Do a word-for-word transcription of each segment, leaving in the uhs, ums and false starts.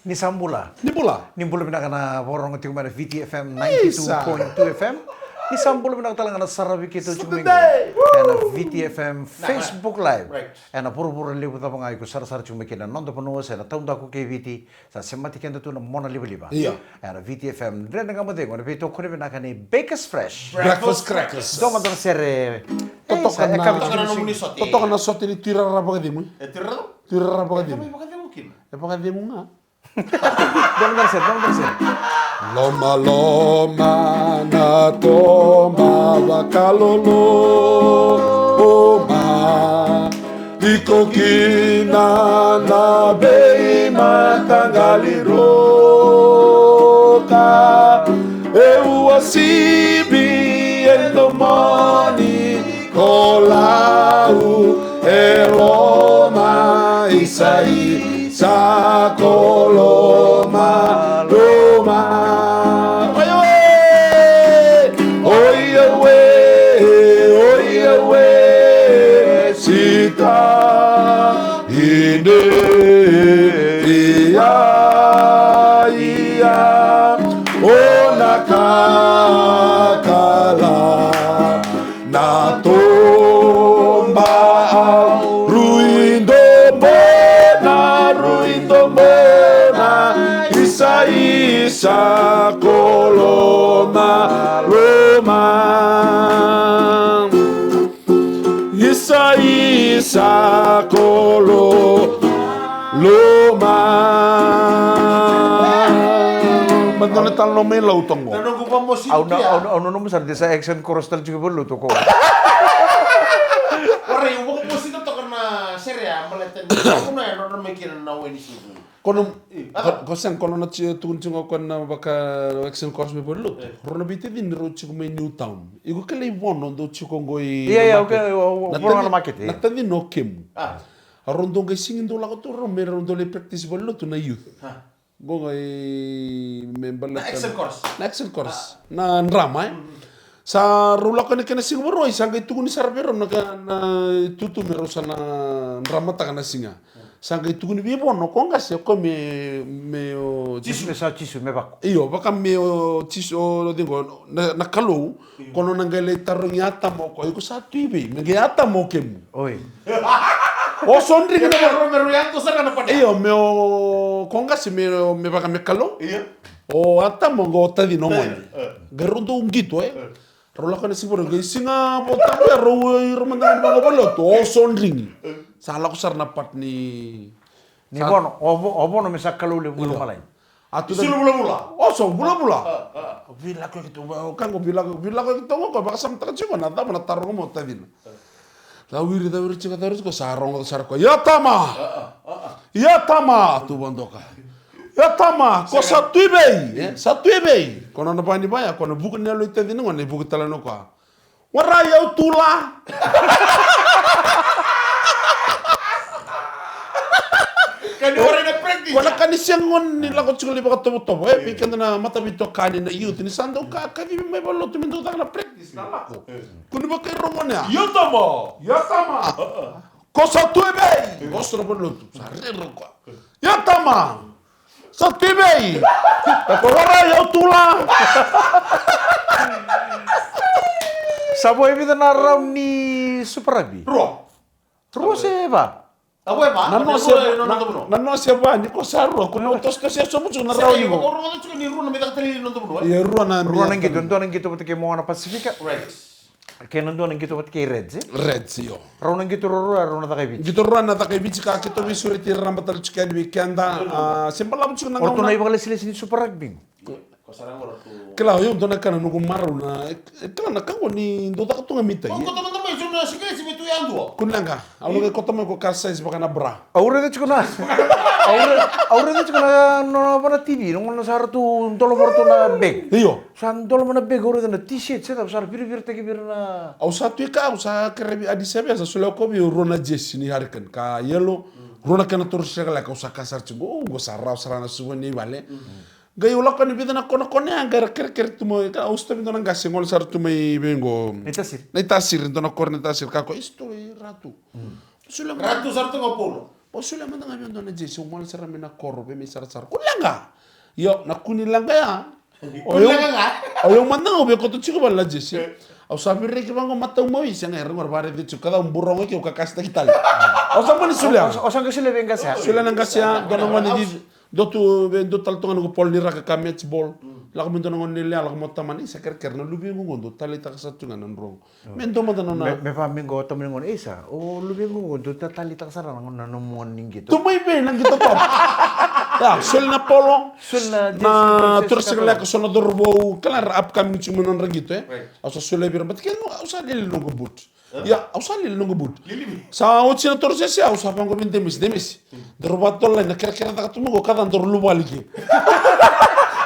Ni sa bula. Ni bula. Ni bula vinaka na vakarorogo tiko mai na V T F M ninety-two point two F M. Ni sa bula vinaka tale ga na saravi keitou tiko mai qo ena V T F M Facebook Live. Ena vuravura levu cava ga iko sarasara tiko mai kina na noda vanua se na taudaku kei Viti. Sa semati keda tu na mona livaliva. Io. Ena V T F M Dredre Ga Mo Cegu, ena veitokoni vinaka ni Bakers Fresh. Breakfast crackers. Dua mada na sere. Totoka na, totoka na sote ni tuirara vakacegu. E tuirara? Tuirara vakacegu. E vakacegu kina. E vakacegu ga. Dua mada na sere, dua mada na sere. Lomaloma na toba vakaloloma. Tiko kina na veimataqali roka, e uasivi e domoni ko Lau, e loma i Sai, sa ko loma, loma. Oi, oi. Oia we, oia we, sita ine ia, ia, o na kakala na toba au, rui dobona, rui dobona, isa, isa ko loma, loma. Isa, isa ko lo, loma. Madona talo mai lau toqo. Na noqu vamositi au na, au na, au na nomu sara de sa action chorus tale tiko vale lotu ko. Ora, eu vou vosita toka na serea, maleta ni. Au na, e nona mai kina na weni sudu. Ko na, ko, ko sega, ko na na tukuni tiko ko na vaka action chorus me vale lotu. Rau na veitacini rau tiko mai Newtown. Iko kilai Vono dau tiko qo i. Ia, ia, okay, o Vono na market. Na tacina o kemu. A rau dau qai sigi dau lako tu rau me rau dau lai practice vale lotu na youth. Qo qai me baleta na action chorus. Na action chorus. Na drama, e. Sa rau lako ena kena siga Vakarauwai, sa qai tukuni sara vei rau na ka na itutu me rau sa na dramataka na siga. Sa qai tukuni vei Vono, ko qase, ko me, me o Jisu. Me sa Jisu, me vako. Io, vaka me o Jisu, o ciqo, na, na Kalou, ko nona qai lai tarogi Atama o koya, iko sa tu i vei, me qai Atama o kemu. Oi. O sodrigi na varo me rui ato sara na padea. Io, me o, ko qase, me, me vaka me Kalou. Io. O Atama qo o tacina o gone. Qai rau dau qito, e. Rau lako ena siga Vakarauwai, qai siga Vono Tabu ya rau, e, rau mada ga ni vaqo vale lotu, o sodrigi. Sa lako sara na part ni. Ni Vono, o Vono me sa Kalou levu mai lomalagi. A tu sulu vulavula. O so vulavula. Vilako ki tu, ka qo vilako, vilako ki tu qo, vakasamataka tiko na cava na taro qo mo tacina. Cawiri, cawiri tiko, cawiri tiko, sa rogo sara ko, ia tama! Ia tama! Tu vodoka. Ia tama, ko sa tu i vei, e? Sa tu i vei. Ko nona vani vaya, ko na vuku ni yalo i tacina gona, e vuku tale na koya. Warai au tu la. Kani warai na practice. Ko na kani sega gona ni lako tiko li vakatovotovo, e? Vei keda na mataveitokani na youth ni sa dau ka, kacivi mai vale lotu me dau caka na practice, na lako. Ko ni vakairo gona ya. Ia tama. Ia tama. Ko sa tu e vei? Vosa na vale lotu. Sa rere koya. Ia tama. Sa tu e vei? Ko warai au tu la. Sa vo e vica na round ni Super Rugby? Rua. Rua se va? Na noa se va, ni ko sa rua, ko na tositosi e sobu tiko na round ni vo. Ia rua na qito, dua na qito vata kei Moana Pasifika. Kei na dua na qito vata kei Reds, e? Reds, io. Rau na qito ruarua, rau na caka i Viti. Qito ruarua na caka i Viti ka keitou veisureti raraba tale tiko yani vei keda, a, se balavu tiko na gauna. O ratou na ivakalesilesi ni Super Rugby. Kila, io, dua na ka na noqu marau na, e, kila na ka qo ni dau caka tu ga mita. Kau koto mada mai, so na sikalesi me tu yadua. Kua ni leqa, au na qai koto mai ko ka size vaka na bra. Au raica tiko na, au raica, au raica tiko na, na, na, na T V, na gauna sa ratou doloma ratou na bag. Io. Sa doloma na bag, au raica na t-shirt, se cava, sa ra viriviritaki vei ira na. Au sa tu i ka, au sa kerea vei Adi Savea, sa solia koya vei au rua na jersey ni Hurricane, ka yellow, rua na kena toro sega leka, au sa kaya sara tiko, o, qo sa rawa sara na suva ni vale. Qai au lako yani vica na konakona ya, qai ra kerekere tu mai, ka au sotavi dua na qase, gole sara tu mai vei qo. Na itasiri. Na itasiri, dua na koro na itasiri, ka ko, isto, e, Ratu. Solia mai. Ratu sara tu ga Paulo. O solia mada ga vei au dua na jersey, au gole sara mai na koro, vei mai sarasara. Ko leqa. Io, na kua ni leqa ya. O yau, o yau mada ga au via koto tiko vale na jersey. Au sa vireki vaqo matau mau i sega, era qori vakaraici tiko, ka cau burogo ke au kakasitaki tale. Au sa mani solia. O sa qai solia vei qase ya? Solia na qase ya, dua na gone cici. Dua tu vei dua tale tu ga noqu polo ni raka ka match ball. Lako mai dua na gone ni lea, lako mai tamana, isa kerekere na luvequ qo, dau taleitaka sara tu ga na dromu. Me dua mada na nona. Me, me vaka mai qo tamani gone, isa, o luvequ qo, dau ta-, taleitaka sara na, na nomu gone ni qito. Tu mai vei na qito top. Ia, soli na polo. Soli na jersey, na jersey, torosega leka, so na cauravou, kila era upcoming tiko mai nodra qito, e? Right. Au sa solia vei ira, but kei au sa lialia noqu boot. Ia, au sa lialia noqu boot. Sa oti na torosega, au sa vaqo vei Demesi, Demesi. Daru vakatotolo lai na kerekere caka tu mai qo, ka ca daru luvali ke.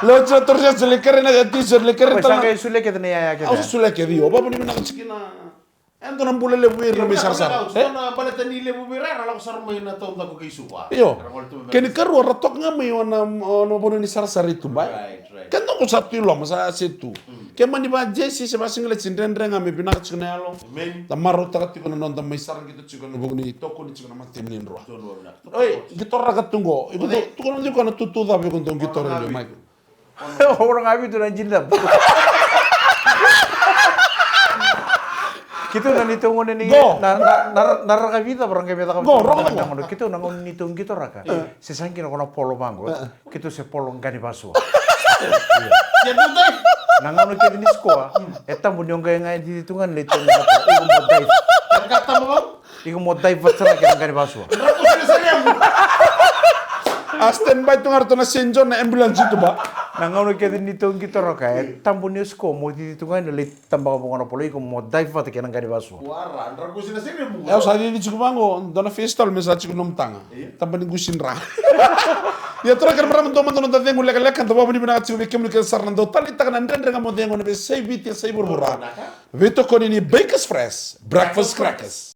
Lai oti na torosega, lai kere na t-shirt, lai kere tale. Sa qai solia kece na iyaya kece. Au sa solia kece, io. Au vakavinavinaka tiko kina. E dua na bula levu vei ira mai sarasara. E? Dua na baleta ni levu vei ira era lako sara mai na taudaku kei Suva. Io. Kena ikarua, ra toka ga mai o na, o na vanua ni sarasara i tuba. Right, right. Keda qo sa tu i loma, sa se tu. Ke mani va jersey se va singlet, dredre ga me vinaka tiko na yalo. Amen. Da marautaka tiko na noda mai sara qito tiko ena vuku ni tokoni tiko na matemuni drua. Oi, qito raka tu qo. Iko tu, tu qo na tutu cava iko dau qito raka mai. Ora ga vitu na jini cava. Keitou na neitou gone ni na, na, na, na rakavi cava ra qai me caka. Qo, rakavi cava. Keitou na gauna ni neitou qito raka. Se sa qai na kona polo vaqo. Keitou se polo qani vasua. Na gauna kece ni sikoa, e tabu ni o qai ga e cici tu ga na leitona na polo. Iko mo dive. Iko mo dive vata sara kei na qani vasua. A standby tu ga ratou na Saint John na ambulance tu ba. Na gauna kece ni neitou qito raka, e tabu ni o sikoa mo cici tu ga na lei tabaka vaqo na polo, iko mo dive vata kei na qani vasua. Wara, dra kusi na sere mu. E, au sa cici tiko vaqo, dua na face towel me sa tiko nomu taga. Tabani qusi dra. Ia turaga kei na marama, dua mada noda cegu lekaleka, da vakavinavinaka tiko vei kemuni kece sara na dau taleitaka na Dredre Ga Mo Cegu ena veiyasai Viti, yasai vuravura. Veitokoni ni Bakers Fresh Breakfast Crackers.